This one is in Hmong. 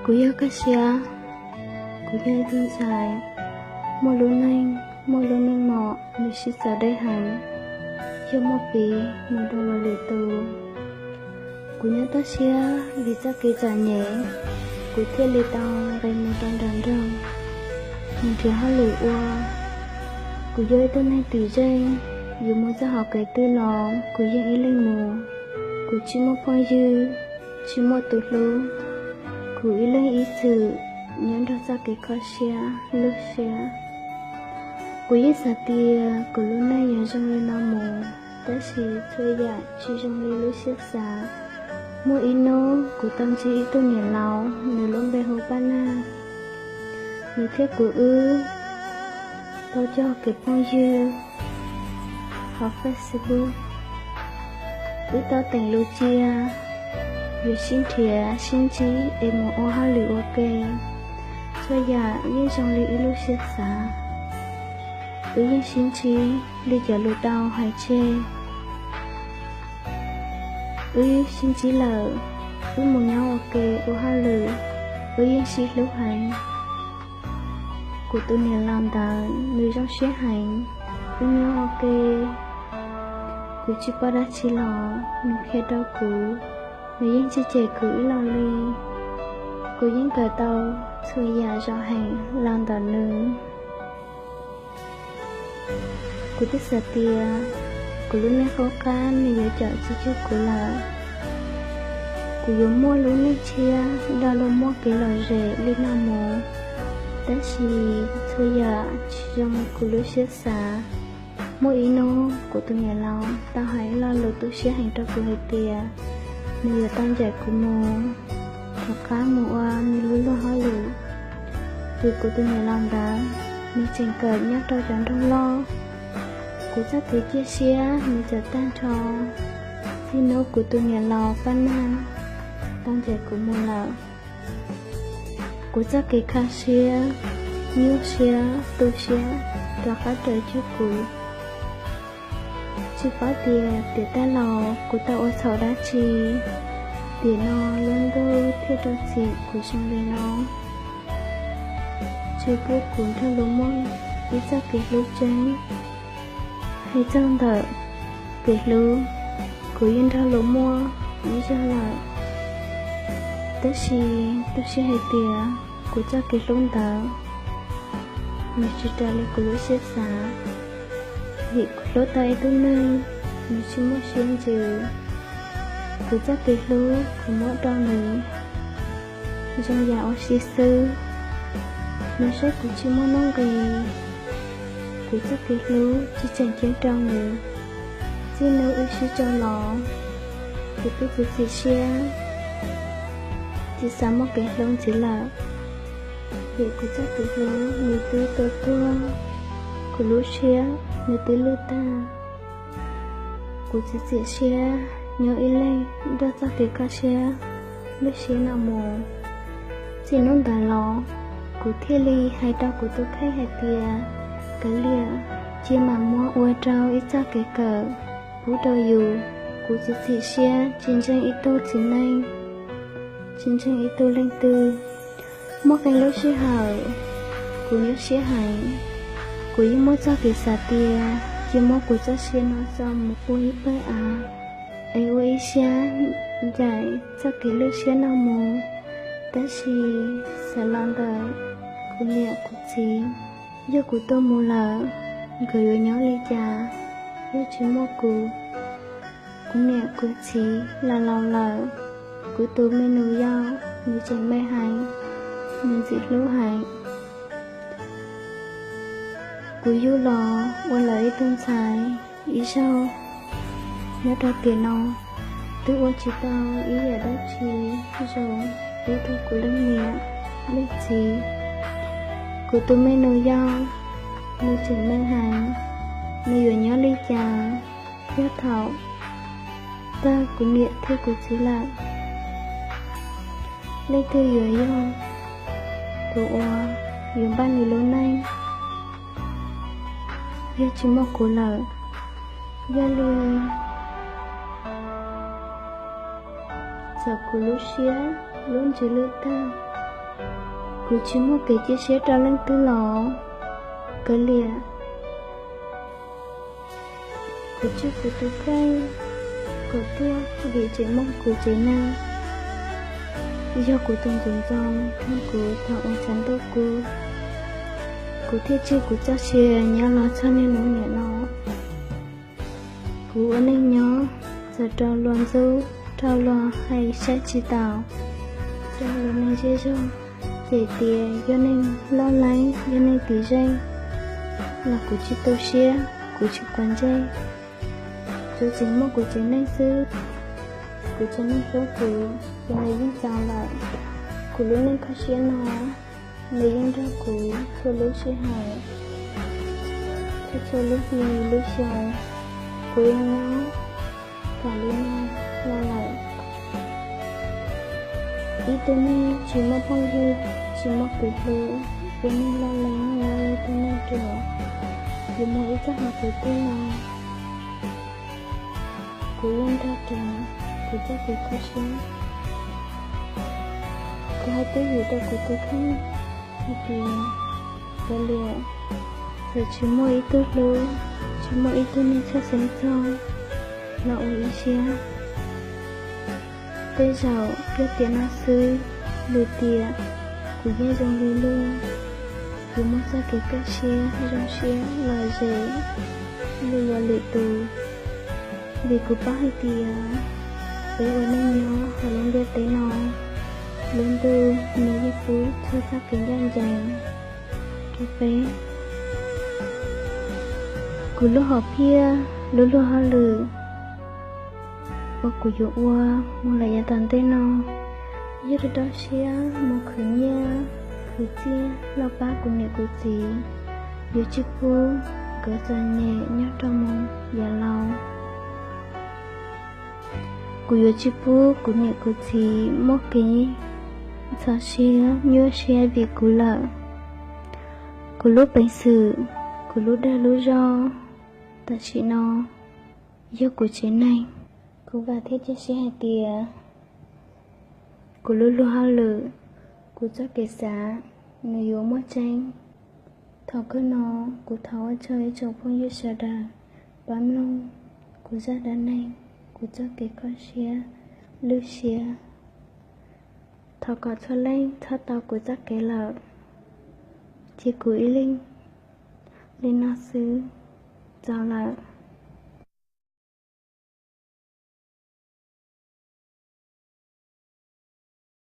Kuv yog Kaj Siab, kuv yog ib tug ntxhais muaj lub neej, muaj lub meej mom, nws sib txawv deb heev, yog muaj piv mus rau luag lwm tus. Kuv nyob toj siab vim txoj kev txom nyem, kuv thiaj li tau nqis mus rau nram nroog mus nrhiav hauj lwm ua. Kuv yog ib tug neeg twm zeej, yuav mus txoj hauv kev twg los kuv yeej ib leeg mus. Kuv tsis muaj phooj ywg, tsis muaj tus hlub, kuv ib leeg ib txwm nyob nrog txoj kev kho siab luag siab. Kuv yeej xav tias kuv lub neej yuav zoo li no mus, tab sis txhua yam tsis zoo li lub siab xav. Muaj ib hnub kuv tau ntsib ib tug niam laus, nws lub npe hu Paj Nag. Nws thiab kuv wb tau cog kev phooj ywg hauv Facebook. Wb tau teem lus cia, yuav sib nrhiav sib ntsib es mus ua hauj lwm ua ke. Txhua yam yeej zoo li wb lub siab xav. Wb yeej sib ntsib li cov lus tau hais tseg. Wb sib ntsib lawm, wb mus nyob ua ke ua hauj lwm, wb yeej sib hlub heev. Kuv tus niam laus ntawd nws zoo siab heev, wb nyob ua ke, kuv tsis paub dab tsi los nws qhia rau kuv, nws yeej tsis cem kuv ib los li. Kuv yeej kawm tau txhua yam zoo heev los ntawm nws. Kuv twb xav tias kuv lub neej qub qab nws yuav cawm tsis cuag kuv lawm. Kuv yuav muaj lub neej tshiab, dab los muaj kev lom zem li no mus, tab sis txhua yam tsis zoo kuv lub siab xav. Muaj ib hnub kuv tus niam laus tau hais ib lo lus tu siab heev rau kuv hais tias nws yuav tau ncaim kuv mus rov qab mus ua nws lub luag hauj lwm. Vim kuv tus niam laus ntawd nws tseem kawm nyob rau cov nroog loj, kuv txoj kev cia siab nws txawm tag nrho. Txij hnub kuv tus niam laus Paj Nag tau ncaim kuv mus lawm, kuv txoj kev kho siab, nyuaj siab, tu siab rov qab raws cuag kuv. Tsis paub tias tiam tag los kuv tau ua txhaum dab tsi, tiam no lub ntuj thiaj rau txim kuv zoo li no. Tsis pub kuv nrog luag muaj ib txoj kev hlub tseeb. Hais txog ntawm kev hlub, kuv yeej nrog luag muaj ib zaug lawm, tab sis tu siab hais tias kuv txoj kev hlub ntawd nws tsis raws li kuv lub siab xav. Vim kuv hlub tau ib tug neeg, nws tsis muaj siab ntsws. Kuv txoj kev hlub kuv muab rau nws zoo yam ua si xwb. Nws saib kuv tsis muaj nuj nqis, kuv txoj kev hlub tsis tseem ceeb rau nws. Txij hnub wb sib tso los, kuv twb txiav txim siab, tsis xav muaj kev hlub ntxiv lawm. Vim kuv txoj kev hlub nws twb tua tuag, kuv lub siab nws twb lwj tag. Kuv txiav txim siab nyob ib leeg nrog txoj kev kho siab lub siab no mus. Txij hnub ntawd los, kuv thiaj li hais rau kuv tus kheej hais tias, kav liam, cia mam muab ua rau ib txoj kev kawm pub rau yus. Kuv txiav txim siab tsis ntseeg ib tug txiv neej, tsis ntseeg ib tug leej twg. Muaj qee lub sij hawm kuv nyuaj siab heev, kuv yeej muaj txoj kev xav tias cia muab kuv txoj sia no tso mus ua ib pawg av es ua ib siab ncaim txoj kev lwj siab no mus. Tab sis xav los ntawm kuv niam kuv txiv, yog kuv tuag mus lawm, nkawd yuav nyob li cas yog tsis muaj kuv? Kuv niam kuv txiv los laus lawm, kuv tus me nus yau nws tseem me heev, nws ntxim hlub heev. Kuv yug los ua lawv ib tug ntxhais ib zaug, nyob rau tiam no twb ua tsis tau ib yam dab tsi zoo ib tug kuv leej niam leej txiv. Kuv tus me nus yau nws tseem me heev, nws yuav nyob li cas yog thaum tag kuv niam thiab kuv txiv lawm? Leej twg yuav yog tus uas yuav npaj nws lub neej yog tsis muaj kuv lawm? Yog li, txawm kuv lub siab lub ntsws lwj tag, Kuv tsis muaj kev cia siab rau leej twg los kav liam. Kuv tseg kuv tus kheej kom tuag vim tseem muaj kuv tsev neeg. Yog kuv tus ntxoov ntxoo rau kuv thaum uas txav ntuj kuv, kuv thiaj tseg kuv txoj sia nyob los txog niaj hnub niam no. Kuv ua neej nyob txawm raug luag ntxub, raug luag hais saib tsis taus, raug luag neeg zej zog cem tias yog neeg loj leeb, yog neeg tim zeej, los kuv tsis tu siab, kuv tsis quav ntsej. Kuv tseem muaj kuv tsev neeg xwb, kuv tsev neeg hlub kuv ces nws yeej txaus lawm. Kuv lub neej kho siab no, nws yeej nrog kuv txhua lub sij hawm, txhua txhua lub hli lub xyoo. Kuv yeej nyob raws li no los lawm. Ib tug neeg tsis muaj phooj ywg, tsis muaj kev hlub, ua neeg loj leeb, ua ib tug neeg ruam, yuav muaj ib txoj hauv kwv tij no, kuv yeej nrog kev, kuv txoj kev kho siab. Kuv hais twj ywm rau kuv tus kheej hais tias, kav liam, txawm tsis muaj ib tug hlub, tsis muaj ib tug neeg txhawj xeeb txog los ua ib siab. Tej zaum yog tiam no xwb, lwm tiam kuv yeej zoo li luag, kuv muaj txoj kev kaj siab zoo siab lom zem li luag lwm tus. Vim kuv paub hais tias peb ua neej nyob hauv lub ntiaj teb no, lub ntuj nws yeej pub txhua txoj kev ncaj ncees rau peb. Kuv lub hom phiaj, lub luag hauj lwm uas kuv yuav ua mus lawm yav tom ntej no, yog rau rau siab mus khwv nyiaj khwv txiaj los pab kuv niam kuv txiv, yuav tsis pub nkawd txom nyem nyob rau mus yav laus. Kuv yuav tsis pub kuv niam kuv txiv muaj kev ntxhov siab nyuaj siab vim kuv lawm. Kuv lub peev xwm, kuv lub dag lub zog tam sim no yog kuv tsev neeg. Kuv vam thiab cia siab hais tias kuv lub luag hauj lwm, kuv txoj kev xav, nws yuav muaj tseeb. Thaum kawg no, kuv thov ua tsaug ib tsoom phooj ywg sawv daws pab mloog kuv zaj dab neeg, kuv txoj kev kho siab, lwj siab. Thov kom txhua leej txhob tau kuv txoj kev lawm, cia kuv ib leeg li no xwb, txaus lawm.